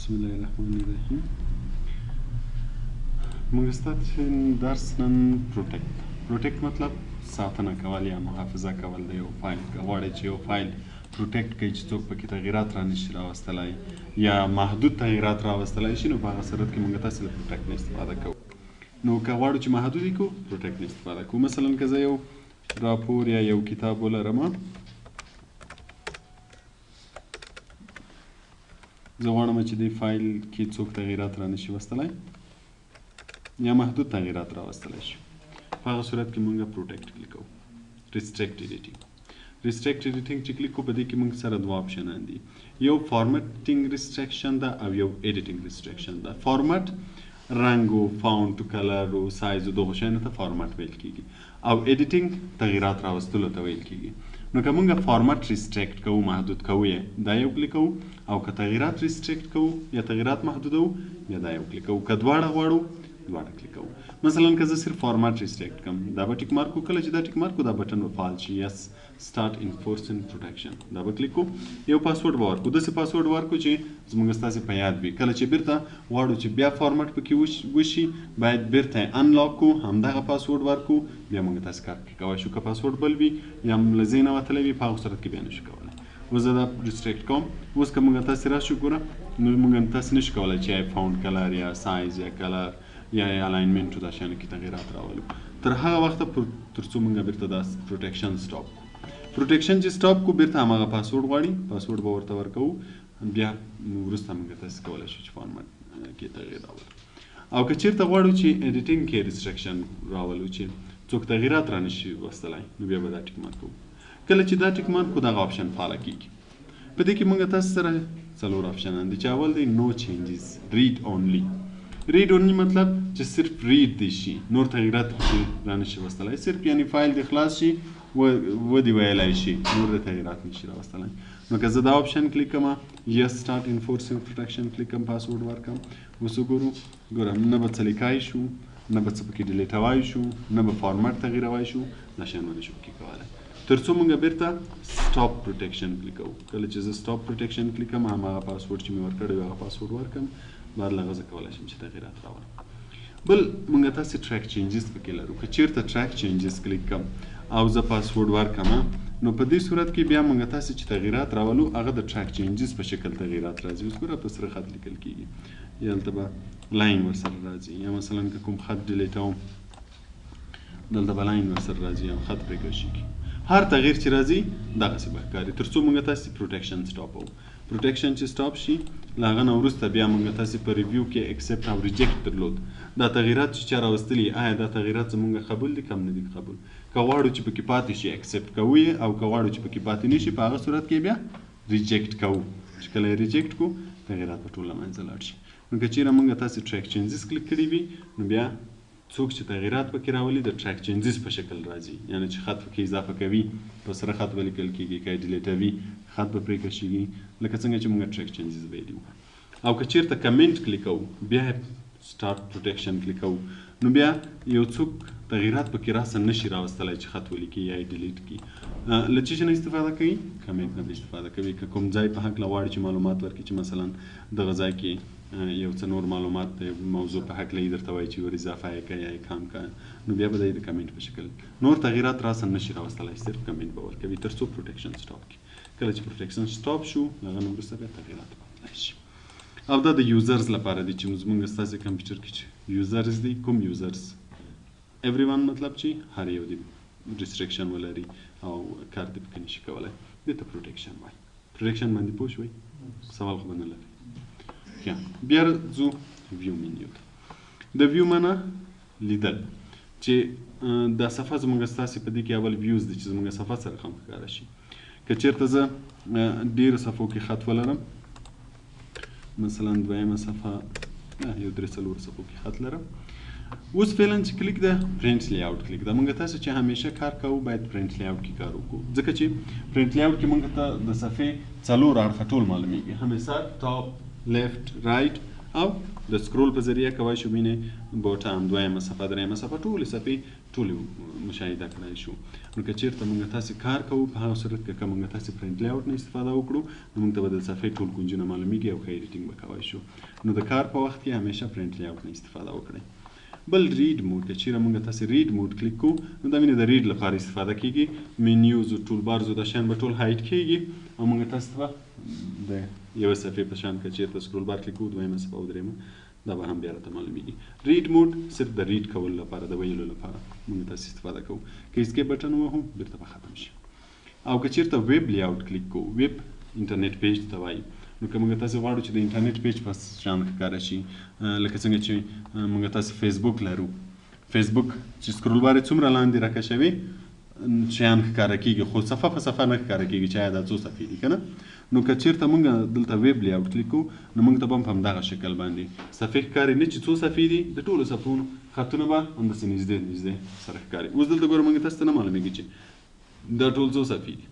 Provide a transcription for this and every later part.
بسم الله الرحمن الرحیم. موږ ستاسو درس نن protect. protect مطلب ساتنه کول یا محافظه کول د یو فایل. که غواړئ چې یو فایل protect کړئ چې څوک پکې تغیرات را نشي راوستلی یا محدود تغیرات راوستلی شي، نو په هغه صورت کې موږ تاسو له protect نه استفاده کوو. نو که غواړو چې محدود یې کړو، protect نه استفاده کوو. مثلا که زه یو راپور یا یو کتاب ولرم، زه غواړم چې دې فایل کې څوک تغیرات را نشي وستلی یا محدود تغیرات راوستلی شي، په هغه صورت کې موږ protect کلیک کوو. restrict editing، restrict editing چې کلیک کوو، په دې کې موږ سره دوه آپشنان دي. یو formatting restriction ده او یو editing restriction ده. فارمت رنګ و font و color و سایز و دغو شیانو ته فارمت ویل کیږي، او editing تغیرات راوستلو ته ویل کیږي. نو که موږ format restrict کوو، محدود کوو یې، دا یو کلیک کوو، او که تغیرات restrict کوو یا تغیرات محدودوو، بیا دا یو کلیک کوو. که دواړه غواړو، دواړه کلیک کوو. مثلا که زه صرف format restrict کوم، دا به tick mark کو. کله چې دا tick mark کو، دا button به فعال شي، yes start enforcing protection، دا به کلیک کو. یو پاسورډ به ورکو، داسې پاسورډ ورکو چې زموږ ستاسې په یاد وي. کله چې بیرته غواړو چې بیا فارمټ پکې وشي، باید بیرته یې unlock کو، همدغه پاسورډ ورکو، بیا موږ تاسې کار پکې کولی شو. که پاسورډ بل وي یا له ذهنه وتلی وي، په هغه صورت کې بیا نشو کولی. اوس زه دا restrict کوم. اوس که موږ تاسې راشو، ګوره، نو موږ تاسې نشو کولی چې font color یا سایز یا color یا alignment دا شیانو کې تغیرات راولو، تر هغه وخته تر څو موږ بیرته دا protection stop کو. protection چې stop کو، بیرته هماغه پاسورډ غواړي، پاسورډ به ورته ورکوو، بیا وروسته موږ تاسې کولی شو چې فارمټ کې تغییر راولو. او که چیرته غواړو چې editing کې restriction راولو چې څوک تغیرات را نشي وستلی، نو بیا به دا tick mark کوو. کله چې دا tick mark کو، دغه option فعاله کیږي. په دې کې موږ تاسو سره څلور آپشنان دي، چې اول دی no changes، read only. read only مطلب چې صرف read دی شي، نور تغیرات پکې را نشي وستلی. صرف یعنی فایل دی خلاص شي و دی ویلای شي، نور د تغیرات نشي راوستلی. نو که زه دا option کلیک کوم، yes start enforcing protection کلیک کوم، پاسورډ ورکم، اوس وګورو. ګوره، نه به څه لیکای شو، نه به څه پکې delete وای شو، نه به فارمټ تغیروای شو، دا شیان به نشو پکې کولی تر څو موږ بیرته stop protection کلیک کوو. کله چې زه stop protection کلیک کوم، هماغه پاسورډ چې مې ورکړی وي، هغه پاسورډ ورکم، بعد له هغه زه کولی شم چې تغیرات راولم. بل موږ تاسې track changes پکې لرو. که چیرته track changes کلیک کوم او زه پاسورډ ورکم، نو په دې صورت کې بیا موږ تاسې چې تغیرات راولو، هغه د track changes په شکل تغیرات راځي. اوس ګوره، په سره خط لیکل کیږي، یا هلته به line ورسره راځي، یا مثلا که کوم خط delete وم، دلته به line ورسره راځي او خط پرې کشیږي. هر تغییر چې راځي، دغسې به ښکاري تر څو موږ تاسې protection stop وو. protection چې stop شي، له هغه نه وروسته بیا موږ تاسې په review کې accept او reject درلود. دا تغییرات چې چا راوستلي، آیا دا تغییرات زموږ قبول دي کم نه دي قبول؟ که غواړو چې پکې پاتې شي، accept کوو یې، او که غواړو چې پکې پاتې نه شي، په هغه صورت کې بیا reject کوو. چې کله یې reject کو، تغییرات به ټول له منځه لاړ شي. نو که چیرې موږ تاسې track changes کلیک کړي وي، نو بیا څوک چې تغییرات پکې راولي، د track changes په شکل راځي، یعنی چې خط پکې اضافه کوي، په سره خط به لیکل کیږي، که یې delete وي، خط به پرې کشیږي، لکه څنګه چې موږ track changes ویلي وو. او که چیرته کمنټ کلیک کوو، بیا start protection کلیک کوو، نو بیا یو څوک تغییرات پکې راساً نشي راوستلی چې خط ولیکي یا یې delete کړي. له څه شي نه استفاده کوي؟ کمنټ نه به استفاده کوي. که کوم ځای په هکله غواړي چې معلومات ورکړي، چې مثلا دغه ځای کې یو څه نور معلومات د موضوع په هکله یې درته وایي چې ور اضافه یې که یا یې کم که، نو بیا به دی د کمنټ په شکل نور تغییرات راساً نشي راوستلی، صرف کمنټ به ورکوي تر څو protection stop کړي. کله چې protection stop شو، له هغه نه وروسته بیا تغییرات راتلی شي. او دا د users لپاره دی، چې زموږ ستاسې کمپیوټر کې چې users دي، کوم users، everyone مطلب چې هر یو دی restriction ولري او کار دې پکې نشي کولی، دې ته protection وایي. protection باندې پوه شوئ؟ سوال خو به نه لرئ؟ ښه، بیا ځو view menu ته. د view معنا لیدل، چې دا صفحه زموږ ستاسې په دې کې اول views دي چې زموږ صفحه سره هم ښکاره شي. که چیرته زه ډېرو صفحو کې خط ولرم، مثلا دویمه صفحه، یو درې څلور صفحو کې خط لرم، اوس فعلا چې کلیک ده، print layout کلیک ده. موږ تاسو چې همیشه کار کوو، باید print layout کې کار وکړو، ځکه چې print layout کې موږ ته د صفحې څلور اړخه ټول معلومیږي، همیشه top، left، right، او د scroll په ذریعه کوای شو وینې bottom، دویمه صفحه، درېیمه صفحه، ټولې صفحې ټول مشاهده کړای شو. نو که چیرته موږ تاسې کار کوو په هغه صورت کې که موږ تاسې print layout نه استفاده وکړو نو موږ ته به د صفحې ټول کنجونه معلومیږي او ښه editing به کوی شو. نو د کار په وخت کې همیشه print layout نه استفاده وکړئ. بل read mode، که چیرې موږ تاسې read mode کلیک کوو نو دا وینئ د read لپاره استفاده کیږي. menus او toolbars او دا شیان به ټول hide کیږي او موږ تاسې ته به د یوه صفحې په شان که چیرته scroll bar کلیک کوو دویمه صفحه او درېیمه دا به هم بیا راته معلومیږي. read mode صرف د read کولو لپاره، د ویلو لپاره موږ تاسې استفاده کوو. که escape button ووهو بیرته به ختم شي. او که چیرته web layout کلیک کوو، web internet page ته وایي، نو که موږ تاسې غواړو چې د internet page په شان ښکاره شي، لکه څنګه چې موږ تاسې فیسبوک لرو، فیسبوک چې scroll bar یې څومره لاندې راکشوي شیان ښکاره کیږي، خو صفحه په صفحه نه ښکاره کیږي چې آیا دا څو صفحې دي که نه. نو که چیرته موږ دلته web layout کلیک کوو نو موږ ته به هم په همدغه شکل باندې صفحې ښکاري، نه چې څو صفحې دي، د ټولو صفحو خطونه به همداسې نږدې نږدې سره ښکاري. اوس دلته ګوره موږ تاسو ته نه معلومیږي چې دا ټول څو صفحې دي،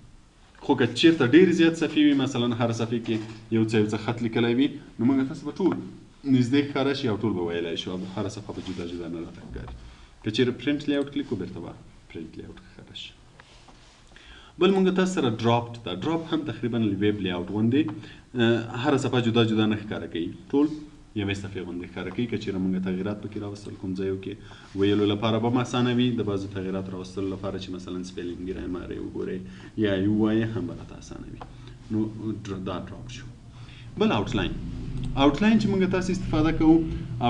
خو که چیرته ډېر زیات صفحې وي، مثلا هر صفحې کې یو څه یو څه خط لیکلی وي، نو موږ تاسو به ټول نږدې ښکاره شي او ټول به ویلی شو او هره صفحه به جدا جدا نه راته ښکاري. که چیرې print layout کلیک کړو بیرته به print layout ښکاره شي. بل موږ تاسو سره dropped ده. drop هم تقریبا web layout غوندې هره صفحه جدا جدا نه ښکاره کوي، ټول یوې صفحې غوندې ښکاره کوي. که چیرې موږ تغییرات پکې راوستل کوم ځایو کې ویلو لپاره به هم اسانه وي، د بعضو تغییرات راوستلو لپاره چې مثلا spelling ګرامر یې وګورئ یا یې ووایې هم به راته اسانه وي. نو دا drop شو. بل outline. outline چې موږ تاسو استفاده کوو،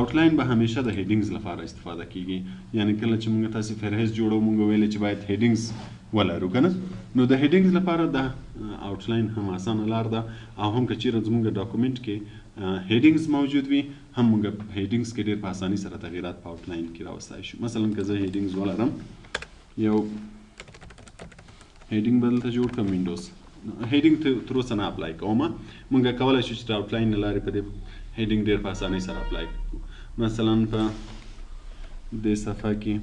outline به همیشه د headings لپاره استفاده کیږي. یعنی کله چې موږ تاسو فهرست جوړو موږ ویلې چې باید headings ولرو که نه، نو د headings لپاره د outline هم اسانه لار ده، او هم که چیرې زموږ document کې headings موجود وي هم موږ headings کې ډېر په اسانۍ سره تغییرات په outline کې راوستای شو. مثلا که زه headings ولرم، یو heading به دلته جوړ کړم، وینډوز heading تر اوسه نه apply کوم، موږ کولی شو چې د outline له لارې په دې heading ډېر په اسانۍ سره apply کړو. مثلا په دې صفحه کې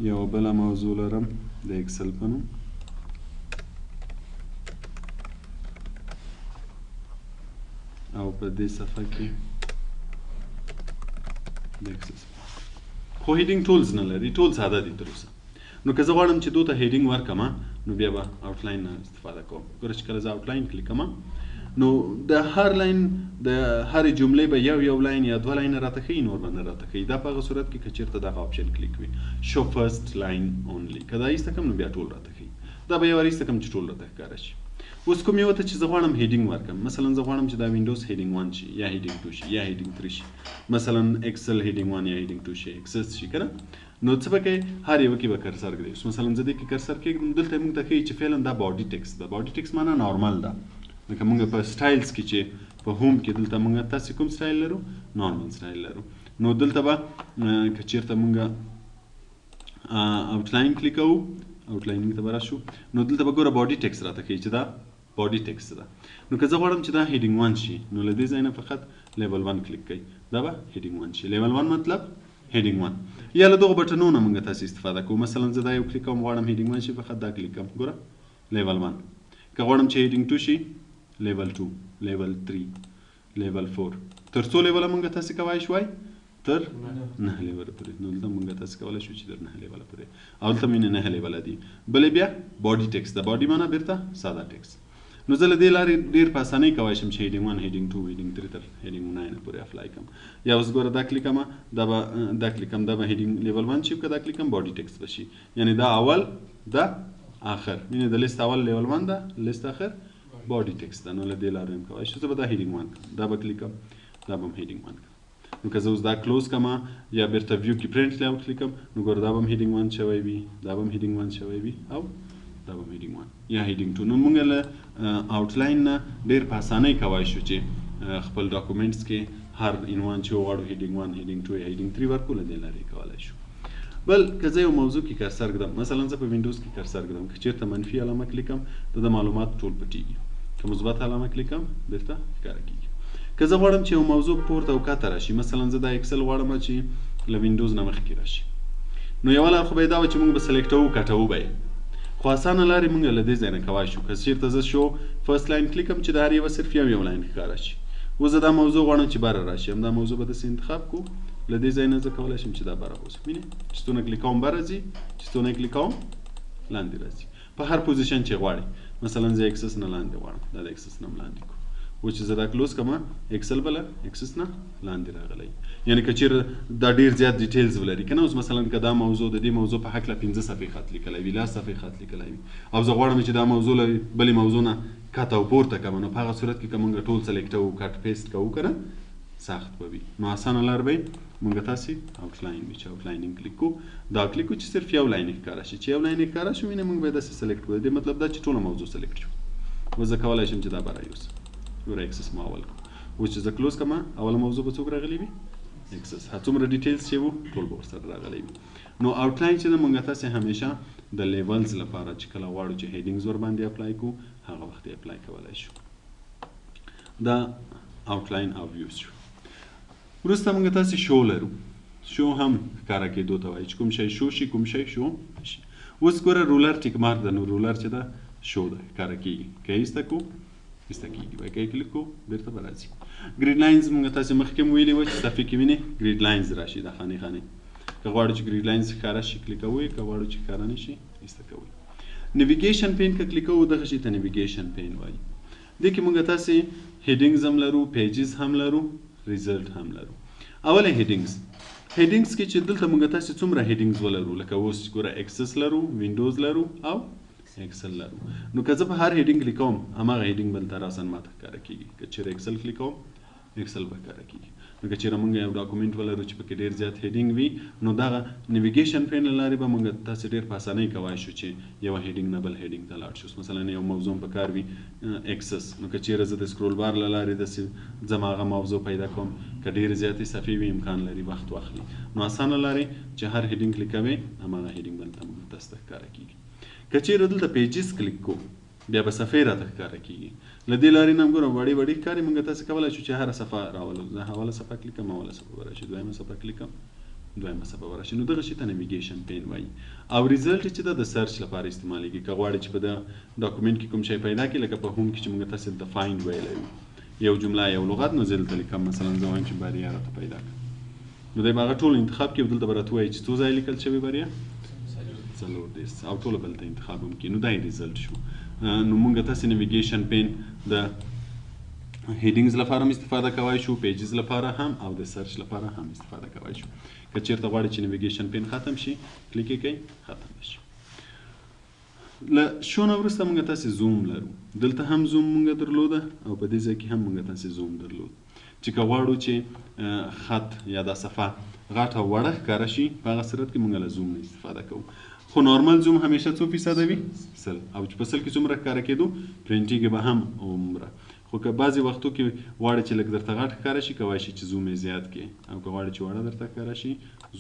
یوه بله موضوع لرم د Excel په نوم، او په دې صفحه کې د Access، خو heading tools نه لري، ټول ساده دي تر اوسه. نو که زه غواړم چې دوی ته heading ورکړم نو بیا به outline نه استفاده کوم. ګوره چې کله زه outline کلیک کوم نو د هر line د هرې جملې به یو یو line یا دوه لاینه راته ښیي، نور به نه راته ښیي. دا په هغه صورت کې که چېرته دغه option کلیک وي، show first line only، که دا ایسته کړم نو بیا ټول راته ښیي. دا به یو وار ایسته کړم چې ټول راته ښکاره شي. اوس کوم یو ته چې زه غواړم heading ورکړم، مثلا زه غواړم چې دا وینډوز heading 1 شي یا heading 2 شي یا heading 3 شي، مثلا Excel heading 1 یا heading 2 شي، Access شي که نه، نو څه به کوې هر یوه کې به cursor ږدې. اوس مثلا زه دې کې cursor کېږدم، دلته موږ ته ښیي چې فعلا دا body text ده. body text معنا normal ده، لکه موږ په styles کې چې په home کې دلته موږ تاسې کوم سټایل لرو، normal style لرو. نو دلته به که چېرته موږ outline کلیک کوو، outlining ته به راشو، نو دلته به ګوره body text راته ښیي چې دا body text ده. نو که زه غواړم چې دا heading 1 شي نو له دې ځای نه فقط level 1 کلیک کوئ، دا به heading 1 شي. level 1 مطلب heading 1. یا له دغو بټنونو موږ تاسې استفاده کوو. مثلا زه دا یو کلیک کوم، غواړم heading 1 شي، فقط دا کلیک کوم، ګوره level 1. که غواړم چې heading 2 شي، level 2، level 3، level 4، تر څو لیوله موږ تاسې کوای شوای؟ تر 9 لیوله پورې. نو دلته موږ تاسې کولی شو چې تر 9 لیوله پورې، او دلته مې 9 لیوله دي. بلې بیا body text ده. body معنا بیرته ساده text. نو زه له دې لارې ډېر په اسانۍ کوای شم چې heading 1، heading 2، heading 3 تر heading 9 پورې apply کړم. یا اوس ګوره دا کلیک کوم، دا به دا کلیک کوم، دا به heading level 1 شي، که دا کلیک کوم body text به شي. یعنی دا اول دا آخر، یعنی د لیست اول level 1 ده، لیست آخر body text ده. نو له دې لارې هم کوای شو. زه به دا heading 1 کړم، دا به کلیک کوم، دا به هم heading 1 کړم. نو که زه اوس دا close کړم یا بیرته view کې print layout کلیک کړم، نو ګوره دا به هم heading 1 شوی وي، دا به هم heading 1 شوی وي، او دا به هم heading 1 یا heading 2. نو موږ له outline نه ډېر په اسانۍ کوای شو چې خپل documents کې هر عنوان چې وغواړو heading 1، heading 2 یا heading 3 ورکړو، له دې لارې کولی شو. بل که زه یو موضوع کې cursor ږدم، مثلا زه په وینډوز کې cursor ږدم، که چېرته منفي علامه کلیک کړم د ده معلومات ټول پټېږي، که مثبت علامه کلیک کړم بیرته ښکاره کېږي. که زه غواړم چې یو موضوع پورته او کښته راشي، مثلا زه دا Excel غواړم چې له وینډوز نه مخکې راشي، نو یوه لار خو به یې دا وه چې موږ به select وو کټوو به یې، خو اسانه لارې موږ له دې ځای نه کوای شو. که چېرته زه show first line کلیک کړم چې د هر یوه صرف یو یو line ښکاره شي. اوس زه دا موضوع غواړم چې بره راشي، همدا موضوع به داسې انتخاب کړو، له دې ځای نه زه کولی شم چې دا بره بوځم. وینې چې څونه کلیک کوم بره ځي، چې څونه کلیک کوم لاندې راځي، په هر position چې غواړي. مثلا زه Access نه لاندې غواړم، دا د Access نه لاندې کوم. اوس چې زه دا close کړم، Excel به له Access نه لاندې راغلی. یعنې که چېرې دا ډېر زیات details ولري که نه، اوس مثلا که دا موضوع د دې موضوع په هکله 5 صفحې خط لیکلی وي، 10 صفحې خط لیکلی وي، او زه غواړم چې دا موضوع له بلې موضوع نه cut او پورته کړم، نو په هغه صورت کې که موږ ټول select کوو، cut paste کوو که نه، سخت به وي. نو اسانه لار به یې موږ تاسې outline وي، چې outlining کلیک کوو، دا کلیک کوو چې صرف یو line ښکاره شي. چې یو line ښکاره شو، وینې موږ به داسې select کړو. د دې مطلب دا چې ټوله موضوع select شو. اوس زه کولی شم چې دا به رایوسم، ګوره Access مو اول کړو. اوس چې زه close کړم، اوله موضوع به څوک راغلي وي؟ Access. هر څومره details چې وو ټول به ورسره راغلی وي. نو outline چې ده موږ تاسې همیشه د levels لپاره چې کله غواړو چې headings ورباندې apply کړو، هغه وخت یې apply کولی شو. دا outline او views شو. وروسته موږ تاسې شو لرو. شو هم ښکاره کېدو ته وایي چې کوم شی شو شي، کوم شی شو شي. اوس ګوره ruler tick mark ده، نو ruler چې ده شو ده، ښکاره کېږي. که یې ایسته کړو ایسته کېږي، وایي که یې کلیک کړو بېرته به راځي. grid lines موږ تاسې مخکې هم ویلي وه چې صفحې کې وینې grid lines راشي، دا خانې خانې. که غواړو چې grid lines ښکاره شي کلیک کوئ، که غواړو چې ښکاره نه شي ایسته کوئ. navigation pane که کلیک کوو، دغه شي ته navigation pane وایي. دې کې موږ تاسې headings هم لرو، pages هم لرو، result هم لرو. اوله headings. headings کې چې دلته موږ تاسې څومره headings ولرو، لکه اوس ګوره Access لرو، Windows لرو او Excel لرو. نو که زه په هر heading کلیک کوم، هماغه heading بل ته راساً ماته ښکاره کېږي. که چېرې Excel کلیک کوم، Excel به ښکاره کېږي. نو که چېرې موږ یو document ولرو چې پکې ډېر زیات heading وي، نو دغه navigation pane له لارې به موږ تاسې ډېر په اسانۍ کوای شو چې یوه heading نه بل heading ته لاړ شو. مثلا یو موضوع هم پکار وي Access، نو که چېرې زه د scroll bar له لارې داسې ځم هغه موضوع پیدا کوم، که ډېرې زیاتې صفحې وي امکان لري وخت واخلي. نو اسانه لارې چې هر heading کلیک کوې، هماغه heading بل ته موږ تاسې ته ښکاره کېږي. که چېرې دلته pages کلیک کوو، بیا به صفحې راته ښکاره کېږي. له دې لارې نه هم ګوره وړې وړې ښکاري، موږ تاسې کولی شو چې هره صفحه راولو. زه اوله صفحه کلیک کوم، اوله صفحه به راشي، دویمه صفحه کلیک کوم، دویمه صفحه به راشي. نو دغه شي ته navigation pane وایي. او result چې ده د search لپاره استعمالېږي. که غواړې چې په دا document کې کوم شی پیدا کړې، لکه په home کې چې موږ تاسې دلته find ویلی وو، یو جمله یو لغت، نو زه دلته لیکم مثلا زه وایم چې بریا راته پیدا کړه، نو دی به هغه ټول انتخاب کړي او دلته به راته ووایي چې څو ځایه لیکل شوې بریا، 34، او ټوله بل ته انتخاب هم کړي. نو دا یې result شو. نو موږ تاسې navigation pane د headings لپاره هم استفاده کوای شو، pages لپاره هم، او د search لپاره هم استفاده کوای شو. که چېرته غواړئ چې navigation pane ختم شي، کلیک یې کړئ، ختم به شي. له شو نه وروسته موږ تاسې زوم لرو. دلته هم زوم موږ درلوده او په دې ځای کې هم موږ تاسې زوم درلود، چې که غواړو چې خط یا دا صفحه غټه او وړه ښکاره شي، په هغه صورت کې موږ له زوم نه استفاده کوو. خو normal zoom همیشه څو فیصده وي؟ 100. او چې په 100 کې څومره ښکاره کېدو، printing به هم عمره. خو که بعضې وختو کې غواړې چې لږ درته غټ ښکاره شي، کوای شي چې زوم یې زیات کړي، او که غواړې چې واړه درته ښکاره شي،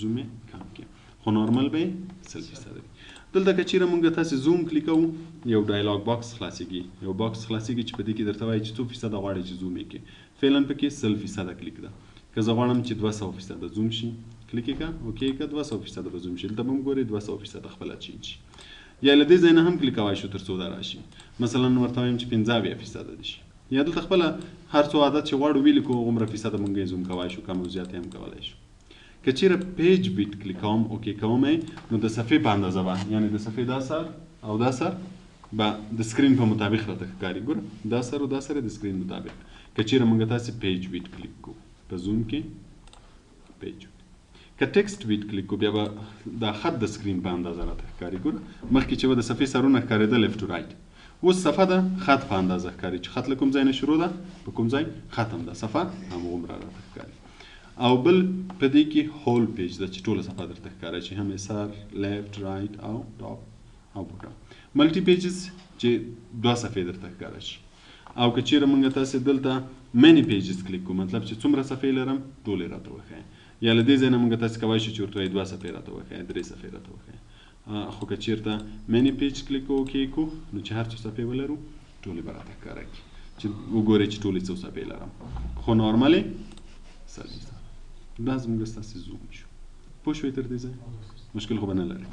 زوم یې کم کړي. خو normal به یې 100 فیصده وي. دلته که چېرې موږ تاسې زوم کلیک کوو، یو dialog box خلاصېږي، یو box خلاصېږي چې په دې کې درته وایي چې څو فیصده غواړې چې زوم یې کړي. فعلا پکې 100 فیصده کلیک ده. که زه غواړم چې 200 فیصده زوم شي، کلیک یې کړه، okay یې کړه، 200 فیصده به زوم شي. دلته به هم ګورې 200 فیصده خپله change شي. یا له دې ځای نه هم کلیک کوای شو تر څو دا راشي. مثلا ورته وایم چې 75 فیصده دې شي. یا دلته خپله هر څو عدد چې غواړو ولیکو، هغومره فیصده مونږ یې زوم کوای شو، کم او زیات یې هم کولی شو. که چېرې page width کلیک کوم، okay کوم یې، نو د صفحې په اندازه به، یعنې د صفحې دا سر او دا سر به د screen په مطابق راته ښکاري. ګوره دا سر او دا سر د screen مطابق. که چېرې مونږ تاسې page width کلیک کوو په زوم کې page width، که text width کلیک کوو، بیا به دا خط د screen په اندازه راته ښکاري. ګوره مخکې چې به د صفحې سرونه ښکارېده left to right، اوس صفحه د خط په اندازه ښکاري چې خط له کوم ځای نه شروع ده په کوم ځای ختم ده، صفحه همغومره راته ښکاري. او بل په دې کې whole page ده چې ټوله صفحه درته ښکاري، چې هم یې سر، left، right او top او bottom. multi pages چې دوه صفحې درته ښکاره شي. او که چېرې موږ تاسې دلته many pages کلیک کوو، مطلب چې څومره صفحې لرم ټولې راته وښایي. یا له دې ځای نه موږ تاسې کوای شو چې ورته وایي دوه صفحې راته وښایي، درې صفحې راته وښایي. خو که چېرته many page کلیک کوو، okay کوو، نو چې هر څو صفحې ولرو ټولې به راته ښکاره کړي، چې وګورئ چې ټولې څو صفحې لرم. خو normally 100 فیصده. دا زموږ ستاسې زوم شو. پوه شوئ تر دې ځایه؟ مشکل خو به نه لرئ.